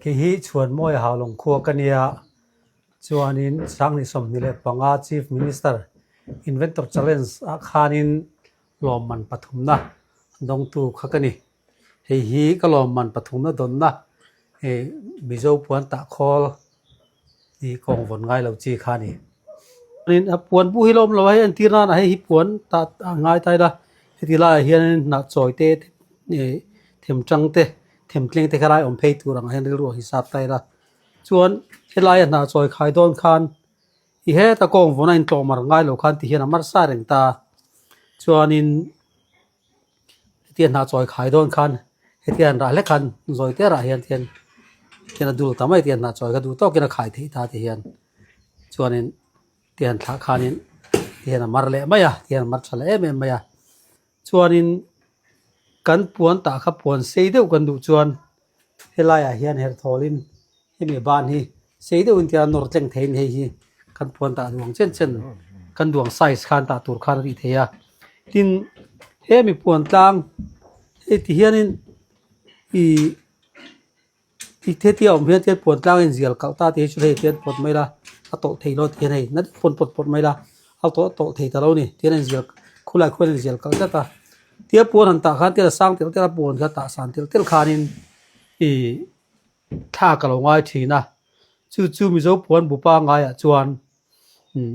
Khi hi Chhuanmawia Haulawng khua ka nia chuanin Sanghnih 25 Chief Minister Inventor Challenge ah khanin lawmman pathumna dawngtu kha ka ni. Hei hi ka lawmman pathumna dawnna Mizo puan tah khawl tih kawng vawn ngai lo chi kha a ni. A puan bu hi la awm lo a, hei entir nan ah hei hi puan tah a ngai ta ila heti laiah hianin hnah chawi te ih them tang te them tleng te kha lai awm phei tur ang ah hian rilru a hisap ta ila chuan helaia hnah chawi khai dawn khan i heta kawng vawn a intlawh mar ngai lo khan ti hian a mar sa reng ta chuanin. Hetia hnah chawi khai dawn khan hetia an rah hlek khan zawi te rah hian tihian tihian a dul ta mai tihian hnah chawi kha duh tawkin a khai theih ta tihian chuanin tihian thlah khanin tihian a mar leh mai a tihian a mar tha leh em em mai a chuanin kan puan tah kha puan sei deuh kan duh chuan helaiah hian herthawlin hemi ban hi sei deuhin tia nawr tleng theiin hei hi kan puan tah duang chen chen kan duang size khan tah tur khan a nih thei a tin hemi puan tlang hei ti hianin ih ih hetia awm hian tian puan tlang a inzial kalh ta tih hi chu hei tian pawt mai la a tawlh thei lo ti hian hei na deuh pawn pawt pawt mai la a tawlh tawlh thei ta lo a ni tihian a inzial khulai khuan a inzial kalh tlat a tia puan han tah khan tian a sang telh telh a puan kha tah san telh telh khanin ih thla ka lo ngai thin a chu chu Mizo puan bu pangaiah chuan umm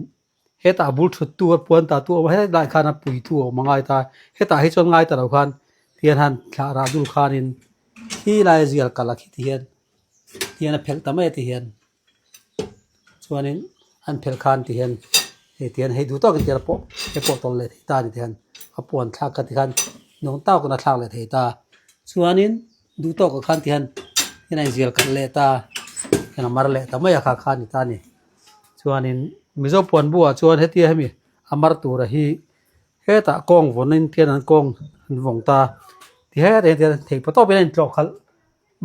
hetah bul thut tu a puan tah tu a awm a helai khan a pui tu a awm a ngai ta hetah hi chuan ngai ta lo khan tihian han thlah rah dul khanin khi lai a zial kalh a khi tihian tihian a phelh ta mai a tihian. Chuanin an phelh khan ti hian hei ti hian hei duh tawkin ti hian pawh hei pawh tawlh leh thei ta a ni ti hian a puan thlak kha ti khan nuam tawkin a thlak leh thei ta chuanin duh tawkah khan ti hian hian a inzial kalh leh ta hian a mar leh ta mai a kha kha a ni ta a ni chuanin Mizo puan buah chuan hetia hemi a mar tura hi hetah kawng vawnin tihian an kawng an vawng ta ti hetah hian tihian theih paw tawpin a intlawh khalh.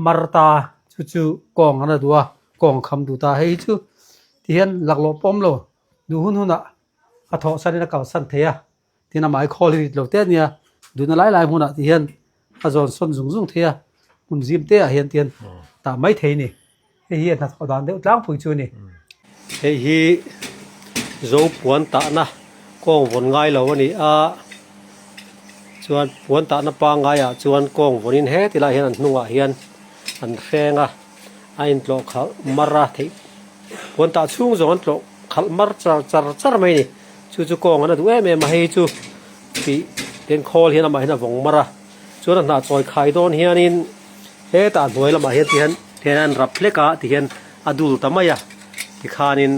Mar ta chu chu kawng an la duh a, kawng a kham duh ta. Hei chu tihian laklawh pawm lo duh hun hunah a thawh sanin a kalsan thei a, tin amah hi khawl hi rit lo te a nia, duhna lai lai hmunah tihian a zawn sawn zung zung thei a, hmun zim te ah hian tihian tah mai thei a ni. Hei hi a hnathawh dan deuh tlangpui chu a ni. Hei hi zo puan tahna kawng vawn ngai lo a ni a, chuan puan tahna pangaiah chuan kawng vawnin heti lai hian an hnungah hian an hreng a, a intlawh khalh mar a theih puan tah chhung zawng an tlawh khalh mar char char char mai a ni. Chu chu kawng an a duh em em a, hei chu tih ten khawl hian amah hian a vawng mar a, chuan a hnah chawi khai dawn hianin hetah hnuai lamah hian ti hian hian an rap hlek a ti hian a dul ta mai a tikhanin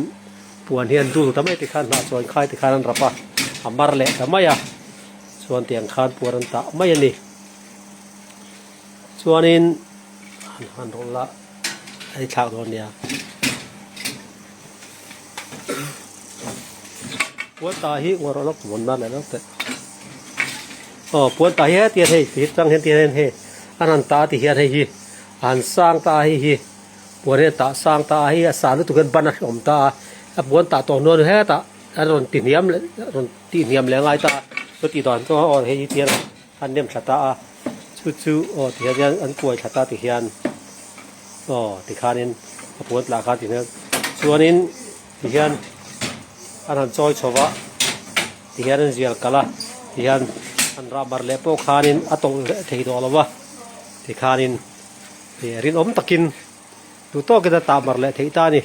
puan hi an dul ta mai tikhan hnah chuan khai tikhan an rap a a mar leh ta mai a chuan tiang khan puan an tah mai a ni chuanin han han rawlh la a ni thlak dawn nia puan tah hi ngaw rawh lawk vawn nan leh lawk teh aw puan tah hi heti hian hei ti tang hian ti hian hei an han tah ti hian hei hi a han sang ta a hei hi. Puan hi a tah sang ta a, hei a sah lutuk hian ban a hrehawm ta a, a puan tah tawh hnuan hetah a rawn ti hniam leh a rawn tih hniam leh a ngai ta a, chu tih dan chu aw hei hi tihian an nem thla ta a, chu chu aw ti hian an kuai thla ta ti hian aw tikhanin a puan tlah khan ti hian chuanin ti hian an han chawi chho va ti hian an zial kalh a ti hian an rah mar leh pawh khanin a tawlh leh thei tawh lo va tikhanin. Ih rinawm takin duh tawkin a tah mar leh theih ta a ni.